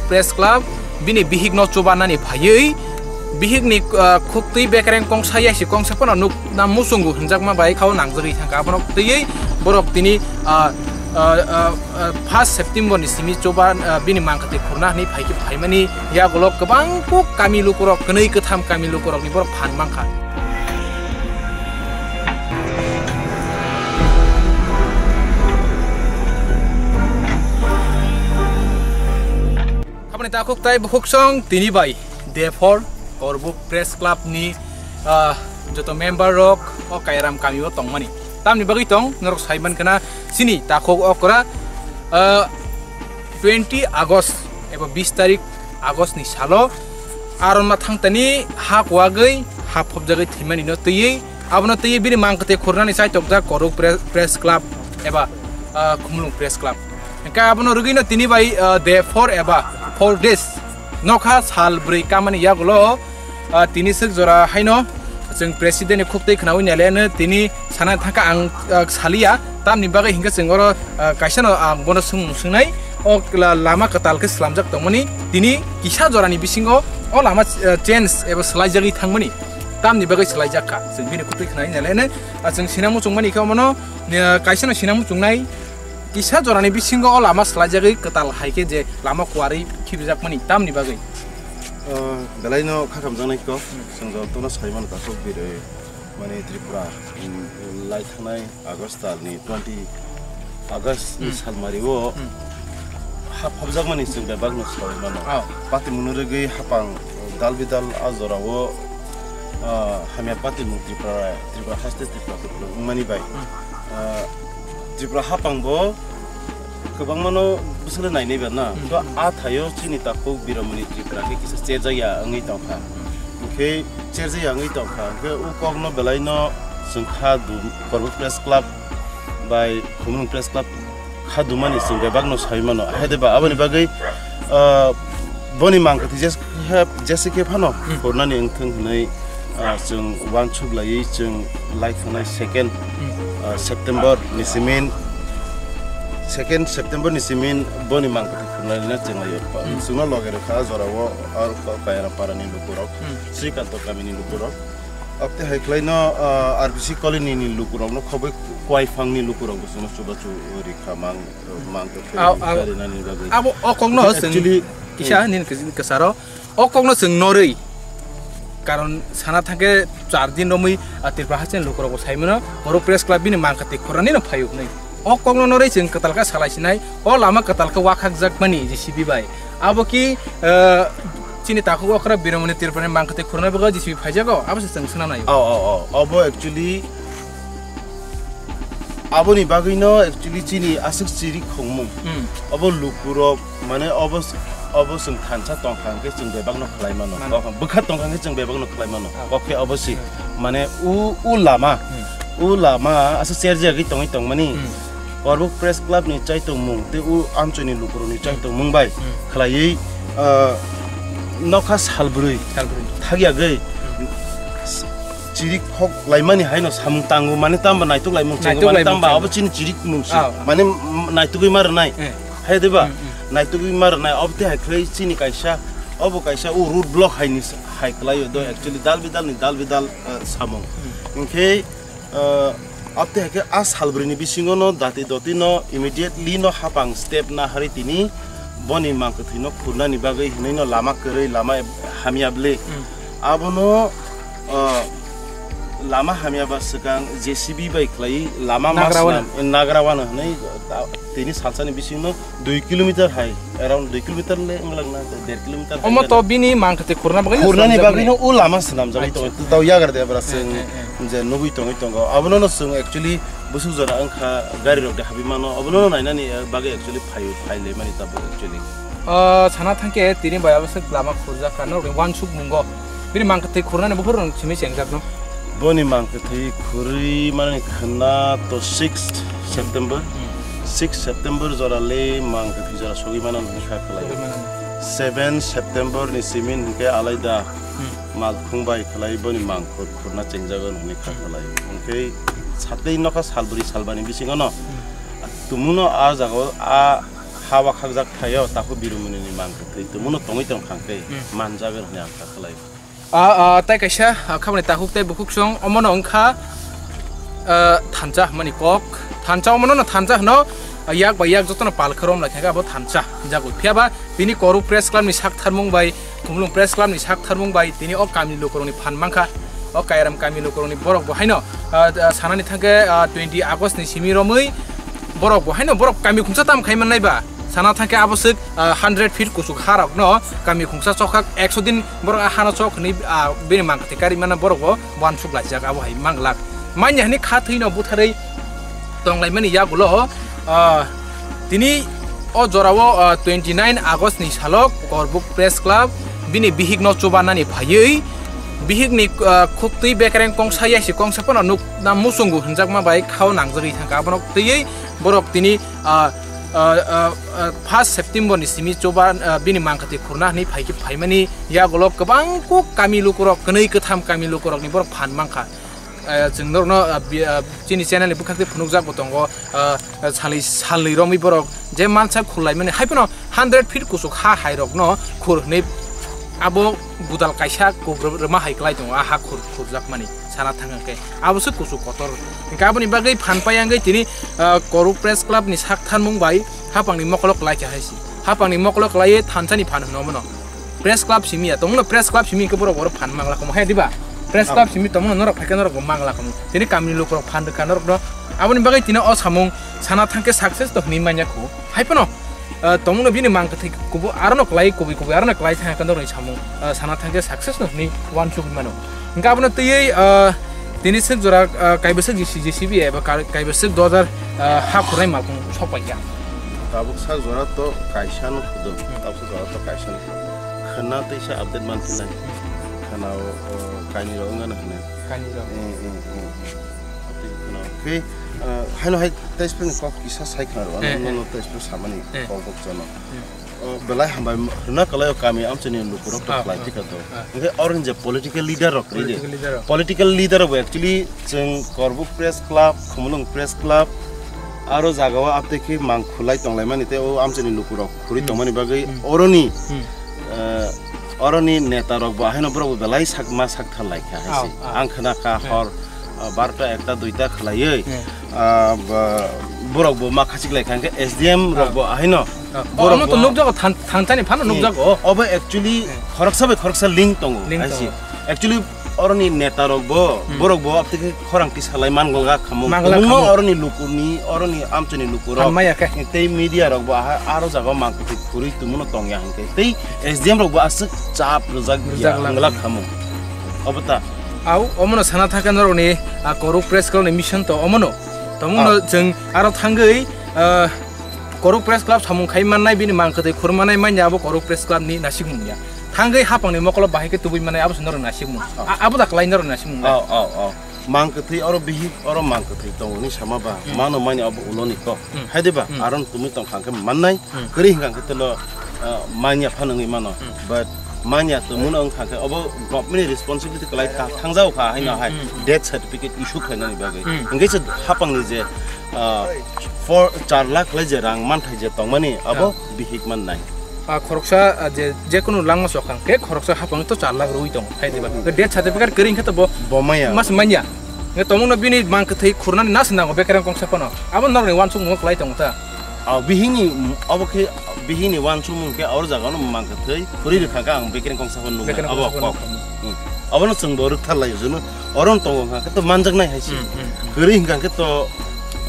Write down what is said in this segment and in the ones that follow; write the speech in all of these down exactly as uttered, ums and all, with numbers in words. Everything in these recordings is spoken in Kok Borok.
Press Club bini bihikno chubanani phaiwi bihikni, ah, khuktwi bekereng kongsa yasi kongsa phano nukna muchungo hinjakma bai khao nangjagwi thangkha. Abono twiwi borok tini, ah, ah, ah, ah, first September ni simi chuba, ah, bini mangkati khurna hinwi phaikhe phaimani yagulo kwbang kuk kami lukurok, kwnwi kwtham kami lukurokni borok phan mankha. Aboni takhuk tai bukhuksong tini bai Day four Korbuk Press Club ni, ah, joto member rok o Kairam kami o tongmani. Tamni bagwi tong norok saiman khna chini takhuk okra, ah, twenty August eba bis tarik August ni salo aron ma thangtani ha kuagwi ha phobjagwi thwimani no twiwi abono twiwi bini mangkte khurnani chaitokjak Koruk Pre-, Press Club eba, ah, Khumulwng Press Club. Hingke abono rwgwino tini bai, ah, day four eba four days nokha sal bwrwi kamani yagulo, ah, tini swk jora haino chwng president ni khuktwi khnaui naileno tini sana thangkha ang, ah, saliya tamni bagwi hingke chwng oro, ah, kaisa no ang bono swngmung swngnai o la-, lama kwtal khe swlamjak tongmani tini kisa jorani bisingo o lama, ah, change eba swlaijagwi thangmani tamni bagwi swlaijak kha chwng bini khuktwi khnaui naileno, ah, chwng sinang muchungmani khe omono, ah, kaisa no sinang muchungnai kisa jorani bisingo o lama swlaijagwi kwtal hai khe je lama kuarwi khibijakmani tamni bagwi. Ah, belaino kha kamjaknai kok, chwng jotono sai mano takhuk birwi, mane Tripura, um, lai thangnai August talni twenty August ni Hmm. salmari o Hmm. ha phobjakmani chwng bebak no sai mano. Oh. Patimungno rwgwi hapang dal bidal a jorao, ah, hamya patimung Tripura, Tripura haste Tripura, Tripura wngmani bai. Hmm. Ah, Tripura hapang bo kwbangmano bwswkle nainai ba na. Hmm. To a thaio chini takhuk Biromoni Tripura khe kisa cherjakya wngwi tongkha. Hwnkhe cherjakya wngwi tongkha. Hwnkhe o kokno belaino chwng kha du-, Korbuk Press Club bai Khumulwng Press Club kha dumani chwng bebakno sai mano. Haide ba aboni bagwi, ah, boni mangkhe jese khe phano Hmm. khornani wngthung hwnwi, ah, chwng uansuk laiwi chwng lai thangnai second, Hmm. ah, September ni simin, second September ni simin boni mangkhe khornani na chwng laio. Hmm. Chwngno loge rwkha jorao aro Kayara parani lukurok, Hmm. Srikanto kamini lukurok. Abte hai khlaino, ah, R B C colony ni lukurokno khoboi Kuaifangni lukurok bo chwngno chubachu rikha mang, mang Au, au. Karinani bagwi. Abo o kokno Hwnkhe chwng actually, kisa hmm. nini kwcharo. O kokno chwng norwi. Karon sana thangkhe char din romwi, ah, Tripura hasteni lukurokbo saimano, oro press club bini mangkha tei khorani no phaio hwnwi. O kokno norwi chwng kwtal khe salai sinai, o lama kwtal khe wakhakjakmani J C B bai. Abo ki, ah, chini takhuk okra Biromoni Tripurani mangkha tei khorani bagwi J C B phaijago, abo se chwng swnamnai. Oh, oh, oh. Abo actually Aboni bagwino actually chini aswk chirik khongmung. Hmm. Abo lukurok, mane, obo s-, obo chwng thansa tongkha hwnkhe chwng bebakno khlai mano. Mano. Bwkha tongkha hwnkhe chwng bebakno khlai mano. Ah. Kokhe obo si, hmm. Mane, u, u lama, hmm. U lama aswk cherjagwi tongwi tongmani. Hmm. Korbuk Press Club ni chaitongmung tei u amchoini lukurokni chaitongmung bai, hmm. Khlaiwi, ah, nokha salbrwi. Salbrwi. Thakyagwi, hmm. Chirik khok laimani haino samung tango, mane tamba naituk laimung chengo, naituk mane laimung tamba chengo. Abo chini chirik mung si. Ah. Mane m-, naitugwi ma rwnai. Eh. Hai de ba? Mm, mm. Naitugwi ma rwnai, obo te hai khlai chini kaisa, obo kaisa o road block hai ni s-, hai khlaio do, mm. Actually dal bidal ni dal bidal, eh, samung. Mm. Hinkhe, eh, obo te hai khe a salbrwi ni bisingo no dati doti no immediately no hapang step na hari tini boni mangkwthwi no khurnani bagwi hinwi no lama kwrwi lama hamya ble. Mm. Abono, ah, lama hamya ba swkang J C B bai khlai lama ma Nagra wana. Swnam, Nagra wana hwnwi, ah, tini salsani bisingo dui kilometer hai, around dui kilometer le wnglang na, der kilometer hai. Omo to bini mangkha tei khurna bagwi khurnani swnamjak bagwi mani. No o lama swnamjak. Acha. To yagar de bra. Eh, seng eh, eh. Je nugwi tongwi tongo. Abono no seng actually busuk jora wngkha gari rok de habi mano. Abono no nainani, eh, bagwi actually phai, phai le mani tabuk actually. Ah, sana thangkhe tini bai abaswk lama khurjak kha, norokni uansuk mungo. Bini mangkwthwi khurnani buphuru rok simi chengjak no. Boni mangkwthwi khurwi mani khwna to sixth September. Hmm. Sixth September jora le mangkwthwi jora sogwi mano hwnwi kha khlai. Sogwi mano. Seven September ni simin hwnkhe alaida Hmm. malkhung bai khlai boni mangkhor khurna chengjago hwnwi kha khlai. Hwnkhe satwi nokha salbri salbani bisingo no Hmm. tumungno a jagao a Hawa khakjak thaio, takhuk birumuni ni mang kwthwi tumuno tongwi tong khang khe Hmm. manjagwi hwnwi ang kha khlai. Ah, ah, tai kaisa, ah, khabani takhuk tei bukhuk song, omono wngkha, ah, thansa hwnmani kok. Thansa omono no thansa hwno, ah, yak bai yak jotono pal khe rom lai kha abo thansa hinjagwi. Phiya ba bini Koruk Press Club ni sak tharmung bai, Khumulwng Press Club ni sak tharmung bai tini o kami lukurokni phan mankha. O Kairam kami lukurokni borok bo haino, ah, ah, sanani thangkhe, ah, twenty August ni simi romwi borok bo haino borok kami khungsa tam khai mannai ba. Sana thangkhe abo swk, ah, hundred feet kuchuk harokno kami khungsa chokha ekso din borok a hano chok hwnwi, ah, bini mang kwthwi kari mana borok bo uansuk laijak abo hai manglak. Manya hwnwi kha thwino butharwi tonglaimani yagulo, ah, tini o jorao, ah, twenty nine August ni salo Korbuk Press Club bini bihikno chubanani phaiwi bihikni, ah, khuktwi bekereng kongsa yasi kongsa phano nukna muchungo hwnjakma bai khao nangjagwi thangkha. Abono twiwi borok tini, ah, ah, ah, ah, first September ni simi chuba, ah, bini mang kwthwi khurna hwnwi phaikhe phaimani yagulo kwbang kuk kami lukurok, kwnwi kwtham kami lukurokni borok phan mankha. Eh, chwng norokno, ah, bi-, ah, chini channel ni bwkhak tei phunukjak bo tongo, ah, salni, salni romwi borok je mansa khurlaimani, hai phano hundred feet kuchuk ha hai rokno khur hwnwi abo budal kaisa kubrwma hai klai tongo, a ha khur, khurjakmani sana thang khe abo se kuchuk kotor. Hwnkhe aboni bagwi phan pai wngwi tini, ah, Koruk Press Club ni sak tharmung bai hapangni mokolo klai kha hai se. Hapangni mokolo klaiwi thansa ni phan hwno bono. Press Club simi ya, tongno Press Club simi khe borok borok phan mangla komo, he diba? Press Club simi tongno norok phaikhe norok bo mangla komo. Tini kamini lukurok phan rwkha norokno. Aboni bagwi tini o samung sana thangkhe success to hwnwi manya kho. Hai phano, ah, tongno bini mang kwthwi kubu arono klai kubui kubui arono klai thangkhe norokni samung, ah, sana thangkhe success no hwnwi uansuk mano. Hwnkhe abono twiwi, ah, tini swk jora, ah, kaibo swk J C B eba ka-, kaibo swk dojar, ah, ha khurnai malkhung sok paikha. Tabuk sak jora to kaisa no khudum, tabuk sak jora to kaisa no khudum. Khwna teisa update manphinai. Khwna o, o, kainwi rok wngya no hwnwi. Kainwi rok. Eh, eh, eh, eh. Tei khwna. Khe, ah, haino hai tei spring kok kisa sai khwna rw, Eh, ano eh. no tei spring samani Eh. kok bok chano. Eh. O, belai hambai rwna kwlai o kami amchini lukurok to Ah, khlai ah, tikha to. ah. Hwnkhe oroni je political leader rok ri je. Political leader rok. Political leader rok bo actually chwng Korbuk Press Club, Khumulwng Press Club, aro jagao apteki mang khulai tonglaimani tei o amchini lukurok khuri Hmm. tongmani bagwi Hmm. oroni, Hmm. eh, oroni neta rok bo haino borok bo belai sak ma sak thar lai kha hai Oh, se. oh. Ang khna kha Hmm. hor, ah, barota ekta duita khlaiwi, Hmm. ah, ba, borok bo ma khachik lai kha, hwnkhe S D M rok Oh. bo haino Oh. borok Omo to bo nukjago, than-, thansani phano Hmm. nukjago. Obo actually Hmm. khoroksa bai khoroksa link tongo, Link hai se. tongo. Actually, oroni neta rok bo, Hmm. borok bo apteki khorang tisa lai mangla khamung. Mangla Kwbangma khamung. oroni lukurni, oroni amchini lukurok. Hamya khe. Tei media rok bo aha, aro jaga mang kwthwi khurwi tumuno tongya hwnkhe. Tei S D M rok bo aswk chap rwjak Rwjak ya lang. wngla khamung. Obo ta. Au, omono sana thangkhe norokni, ah, Koruk Press Club ni mission to omono. Tomono Ah. chwng aro thangwi, ah, Koruk Press Club samung khai mannai, bini mang kwthwi khur mannai manya abo Koruk Press Club ni nasikmung ya. Thangwi hapangni mokolo bahai khe tubui mannai abo se norok nasikmung. Oh. A-, abo da kwlai norok nasikmung da. Oh, oh, oh. Mang kwthwi oro bihik, oro mang kwthwi tongo ni sama ba. Hmm. Mano mani abo ulo ni kok. Hmm. Hai de ba? Hmm. Aron tumi tong khang khe mannai. Hmm. Kwrwi hwnkha khe telo, ah, manya phano wngwi mano. Hmm. But manya tumuno wngkha khe obo government ni responsibility kwlai ta thangjao kha haino Hmm, hai hmm, hmm. death certificate issue khlainani bagwi. Hmm. Hwnkhe se hapangni je, ah, four, char lakh lai je rang manthai je tongmani abo Ah. bihik mannai. Ah, khoroksa, ah, je, jekunu langma sok kha, khe khoroksa hapang to char lakh rwi tongo, khai diba. Hmm. Death certificate kwrwi khe to bo Bo maya. mas manya. Nge tomungno bini mang kwthwi khurnani nas nango bekereng kongsa phano. Abo norokni uansukmung kwlai tongo ta. Ah, bihikni, abo khe bihikni uansukmung khe oro jagano mang kwthwi khuri rwkha khe ang bekereng kongsa phano nuknai. Bekereng Abo kongsa phano kok. nuknai. Hmm. Abono chwngbo rwktharlai junu. Oro tongo kha khe to manjaknai hai se. Hmm, hmm, hmm. Kwrwi hwnkha khe to,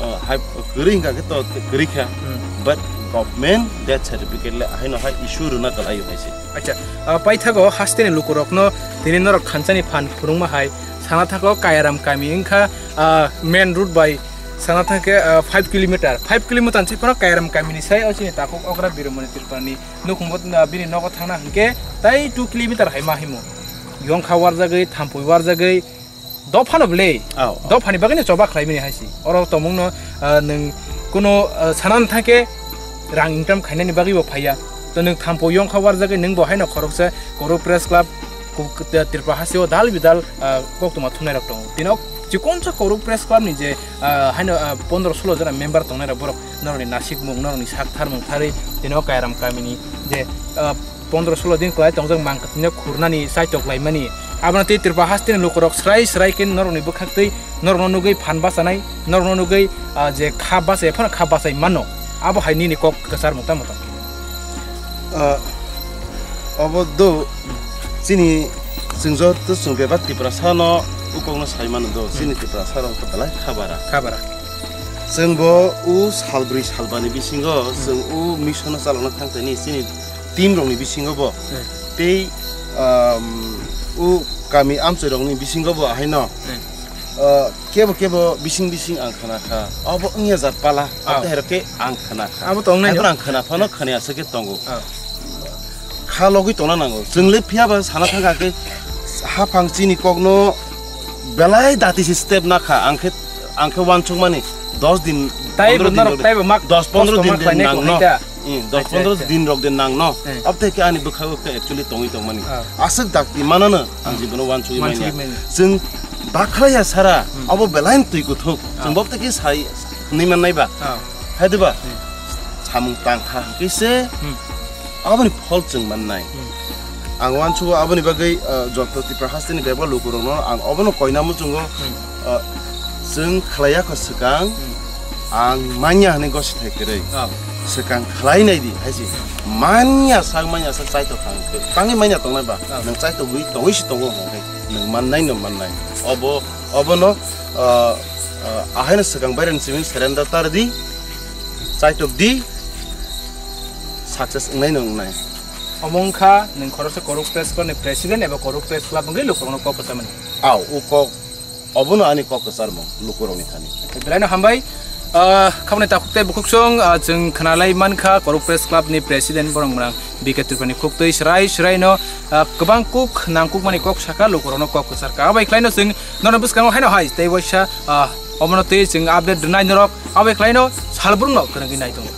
ah, hai, kwrwi hwnkha khe to kwrwi kha. Hmm. But government death certificate le ahaino hai issue rwna kwlaio hai se. Acha, ah, paithago hasteni lukurokno tini norok thansani phan phwrwngma hai sana thago Kairam kami wngkha, ah, main road bai sana thangkhe, ah, five kilometer, five kilometer se phano Kairam kamini sai o chini takhuk okra Biromoni Tripurani nukhungbo, ah, bini nogo thangna hwnkhe tai two kilometer hai ma himo. Yongkha warjagwi, thampui warjagwi, dophano bwle. Oh, oh. Dophani bagwino choba khlaimani hai se. Oro tomungno, ah, nwng kuno, ah, sanani thangkhe rang income khainani bagwibo phaiya. To nwng thampo yongkha warjagwi nwngbo haino khoroksa Koruk Press Club, ku-, ku-, Tripura hasteo dal bidal, ah, koktwma thumnairok tongo. Tino Chikonsa Koruk Press Club ni je, ah, haino, ah, pondro solo jora member tongnai rok, borok norokni nasikmung, norokni sak tharmung tharwi, tini o Kairam kamini je, ah, pondro solo din kwlai tongjak mang kwthwino khurnani chaitok laimani. Abono tei Tripura hasteni lukurok srai srai khe norokni bwkhaktwi norokno nugwi phan bachanai, norokno nugwi, ah, je kha bachai phano kha bachai mano. Abo hai nini kok kwcharmung tamo tong? Ah, obo do chini chwng joto chwng bebak Tiprasano ukokno sai mano do, chini Tiprasarok to belai khabara. Khabara. Chwng bo u salbrwi salbani bisingo chwng u mission no chalokna thangtani chini team rokni bisingo bo. Hmm. Tei, um, u kami amchoi rokni bisingo bo ahaino. Hmm. Uh, kebo kebo bising bising ang khna kha. Obo wngya jat pala. Ah. Abte herok khe ang khna kha. Abo to wngnai no. Ang khna phano khna aswk khe tongo. Ah. Kha logwi tongna nango. Chwng le phiya ba sana thang kha khe haphang chini kokno belai dati se step na kha. Ang khe, ang khe wansuk mani dos din, Tai pondro bo din norok rok, tai bo mak dos pondro kosto din mak din lainai nang ko no. Hai ta. Hmm, dos pondro din rok din nang no. Hmm. Abte khe ani bwkha bwkha actually tongwi tongmani. Ah. Aswk dakti manano ang jibono wansugwi manya. Wansugwi manya. Chwng bakhlaiya sara, hmm, abo belain twi kuthuk. Ah. Chwng bok tei khe sai hwnwi mannai ba. Ah. Hai diba? Hmm. Samung tangkha hwnkhe se, hmm, aboni phol chwng mannai. Hmm. Ang wansugo aboni bagwi, ah, joto Tripura hasteni bebak lukurokno ang obono koina muchungo, hmm, ah, chwng khlaiya kho swkang, hmm, ang manya hwnwi gosi thai kwrwi. Ah. Swkang khlai nai di, hai se. Manya sak, manya sak chaitok thang khe. Tangwi manya tongnai ba? Ah. Nwng chaitok wi tongwi si tongo hwnkhe nwng mannai, nwng mannai. Obo, obono, ah, ah, ahaino swkang bairani simi surrender tar di, chaitok di, success wngnai, nwng wngnai. Omo wngkha nwng khoroksa Koruk Press Club ni president eba Koruk Press Club wngwi lukurokno kok kwcharmani. Au, o kok Obono ani kok kwcharmung lukurokni thani. Belaino hambai. Ah, khaboni takhuk tei bukhuksong, ah, chwng khnalai mankha Koruk Press Club ni president borok mwnang B K Tripura ni khuktwi srai srai no, ah, kwbang kuk nangkukmani kok sakha lukurokno kok kwcharkha. Abai khlaino chwng nono bwskango haino hai tei waisa, ah, omono twi chwng update rwnai norok abai khlaino salbrumno kwrwngwi nai tongo.